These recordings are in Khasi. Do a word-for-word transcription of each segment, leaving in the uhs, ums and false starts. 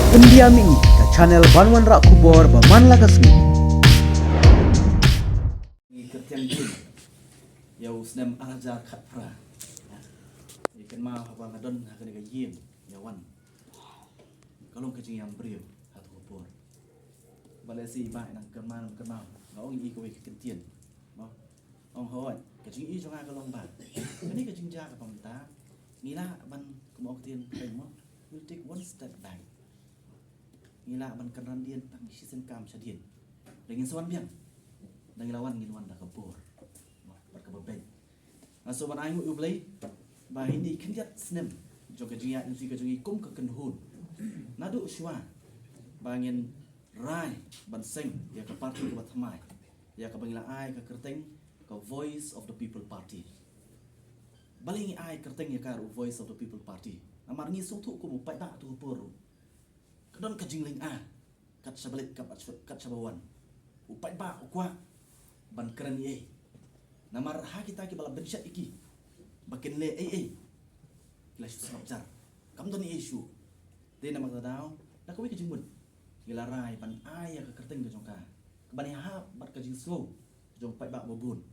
India Mih, ka channel ban wanrah khubor ba man la ka sngi. Ngi kyrteng jin ïa u snem ar hajar khatphra. Ïa kynmaw haba nga don ha kane ka ïing ïa wan, ka long ka jingïam briew ha tu ka por. Ba lehse i Bah i nang kynmaw, nang kynmaw nga ong i kawei ka kyntien. Mo, ong hooid, ka jingïohi jong nga ka long ba kane ka jingjia kaba mynta ngi lah ban, kum ong ktien phareng mo, we'll take one step back. Ngi lah ban kynran dien tang shisien kam shadien. Da ngin sa wan biang, da ngi la wan, ngin wan da ka bor bad kaba beit. Nga sngewbha ban ai nguh ïa U Blei ba ha kine khyndiat snem jong ka jingïaid lynti ka jong ngi kum ka kynhun, naduh shuwa ba ngin rai ban seng ïa ka party kaba thymmai, ïa kaba ngi la ai ka kyrteng ka Voice of the People Party. Balei ngi ai kyrteng ïa ka ruh Voice of the People Party? Namar ngi sngewthuh kum u paidbah tu ka por ruh ka don ka jinglynga kat shaba leit, kat shaba, kat shaba wan. U paidbah u kwah ban kren ei ei. Namar ha kita kiba la bynshet ïa ki ba kin leh ei ei, ki la shu sngap jar, kam don ei ei shuh. Te namar kata daw, da kawei ka jingmut ngi la rai ban ai ïa ka kyrteng ka jong ka, kaban ïahap bad ka jingsngew jong u paidbah ba bun,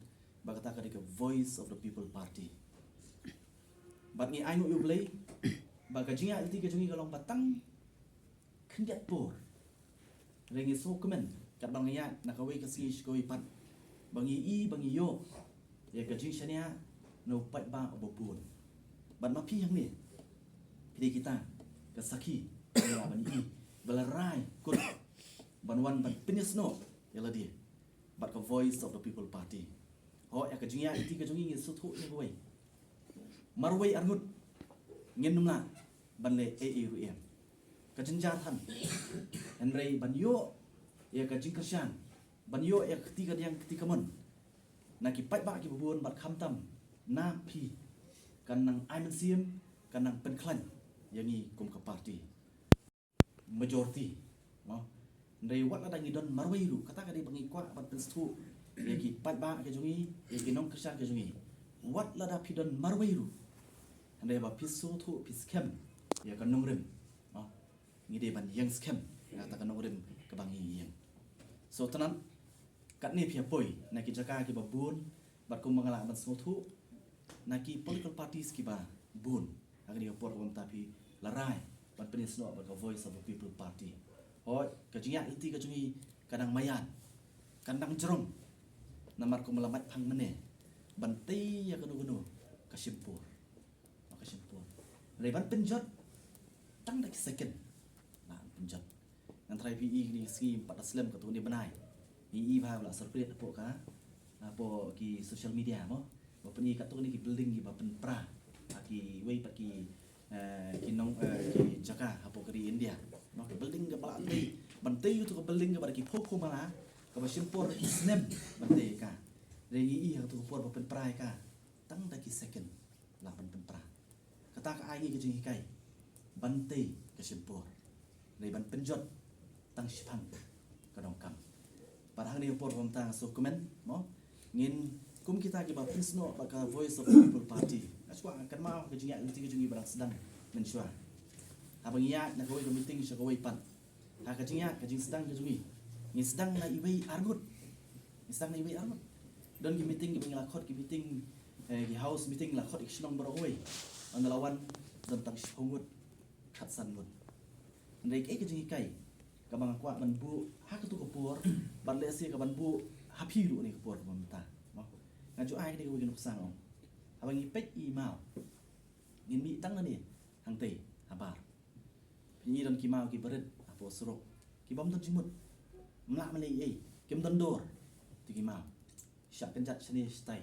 ba kata ka dei ka Voice of the People Party. Bad ngi ai nguh ïa U Blei ba ka jingïaid lynti ka jong ngi ka long ba tang khyndiat por. Hynrei ngi sngewkmen katba ngi ïaid na kawei ka sngi sha kawei pat, ba ngi i, ba ngi ïoh ïa ka jingshaniah na u paidbah uba bun. Bad ma phi hangne, phi dei kita ka sakhi ba ngi la, ban i, ba la rai kut ban wan ban pynïasnoh ïa lade bad ka Voice of the People Party. Ho, ïa ka jingïaid lynti ka jong ngi ngi sngewthuh ïa kawei, marwei arngut ngin ym lah ban leh ei ei ruh em. Ka jynjar than. Hynrei ban ïoh ïa ka jingkyrshan, ban ïoh ïa ka kti kadiang kti kamon na ki paidbah kiba bun bad khamtam na phi, kan nang ai mynsiem, kan nang pynkhlaiñ ïa ngi kum ka party. Majority, mo. Hynrei wat lada ngi don marwei ruh, kata ka dei ba ngi kwah ban pynsngewthuh ïa ki paidbah ka jong ngi, ïa ki nongkyrshan ka jong ngi. Wat lada phi don marwei ruh, hynrei ba phi sngewthuh, phi skhem ïa ka nongrim, mo, ngi dei ban ïeng skhem ïa kata ka nongrim kaba ngi ïeng. So tang katne phi ïa poi na ki jaka kiba bun, bad kumba nga lah ban sngewthuh, na ki political parties kiba bun, ha kane ka por kaba mynta phi la rai ban pynïasnoh bad ka Voice of the People Party. Hooid, ka jingïaid lynti ka jong ngi ka dang maïan, ka dang jrong. Namar kumba la mad phang mynne, ban tei ïa kano kano ka shim por. Ka shim por. Hynrei ban pynjot, tang da ki second lah ban pynjot. Ngan tharai phi i kine ki sngi, ym pat da slem, katto katne bnai ngi i ba la circulate hapoh ka, hapoh ki social media, mo, ba pyn-i katto katne ki building kiba pynpra ha kiwei pat ki, eh, ki nong, eh, ki jaka hapoh ka ri India, mo, ki building kaba la tei, ban tei ïa kato ka building kaba da ki phew phew mala, kaba shim por da ki snem ban tei ïa ka. Hynrei ngi i ha kato ka por ba pynpra ïa ka, tang da ki second lah ban pynpra. Kata ka ai ngi ka jinghikai ban tei ka shim por, hynrei ban pynjot tang shiphang ka donkam. Bad hangne ha ka por ba mynta nga sngewkmen, mo, ngin kum kita kiba pynsnoh bad ka Voice of the People Party. Nga shu kwah ngan kynmaw ka jingïaid lynti ka jong ngi ba dang sdang mynshuwa, haba ngi ïaid na kawei ka meeting sha kawei pat. Ha ka jingïaid, ka jingsdang ka jong ngi, ngi sdang na iwei arngut. Ngi sdang na iwei arngut. Don ki meeting kiba ngi la khot, ki meeting, eh, ki house meeting la khot ïa ki shnong baroh kawei. Ynda la wan don tang shiphew ngut, khatsan ngut. Hynrei kaei ka jinghikai kaba nga kwah ban buh ha kato ka por, bad lehse kaban buh ha phi ruh ha kane ka por kaba mynta, mo? Nga ju ai kane kawei ka nuksa, ong, haba ngi peit i maw, ngin mih tang nangne hangtei habar. Phin i don ki maw kiba rit hapoh surok, ki bym don jingmut, ym lah ban leh ei ei, kim don dor. Te ki maw shah kynjat shane shatai,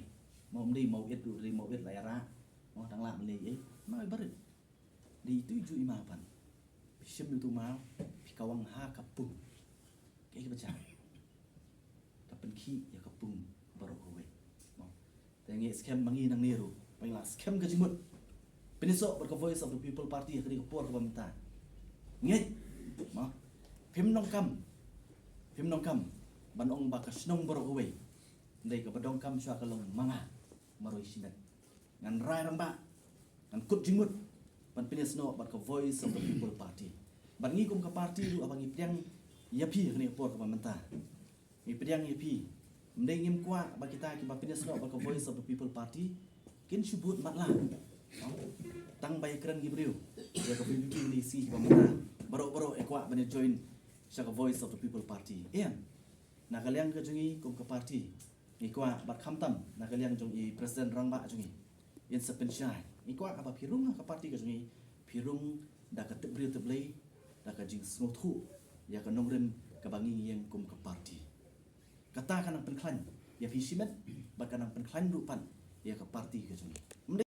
maw, ym dei maw ïit ruh, dei maw ïit la ïarah, maw, tang lah ban leh ei ei, maw iba rit. Dei itu iju i maw pat, phi shim ïa utu u maw, phi kawang ha ka pung. Kaei kaba jia? Ka pynkhih ïa ka pung baroh kawei, mo. Te ngi skhem ma ngi nangne ruh, ba ngi la skhem ka jingmut pynïasoh bad ka Voice of the People Party ha kane ka por kaba mynta. Ngeit, mo, phim donkam, phim donkam ban ong ba ka shnong baroh kawei. Hynrei kaba donkam shuwa ka long ma nga marwei shimet. Ngan rai rangbah, ngan kut jingmut ban pynïasoh bad ka Voice of the People Party. Bad ngi kum ka party ruh haba ngi pdiang ïa phi ha kane ka por kaba mynta, ngi pdiang ïa phi. Ym dei, ngim kwah ba kita kiba pynïasnoh bad ka Voice of the People Party kin shu bud matlah tang ba ïakren ki briew ïa ka VPP ne VPP kaba mynta. Baroh baroh ïa kwah ban ïa join sha ka Voice of the People Party. Em, na ka liang ka jong ngi kum ka party, ngi kwah, bad khamtam na ka liang jong i President Rangbah jong ngi, in sa pynshai, ngi kwah haba phi rung ha ka party ka jong ngi, phi rung da ka tip briew tip Blei, da ka jingsngewthuh ïa ka nongrim kaba ngi ïeng kum ka party. Kata ka nang pynkhlaiñ ïa phi shimet, bad ka nang pynkhlaiñ ruh pat ïa ka party ka jong ngi.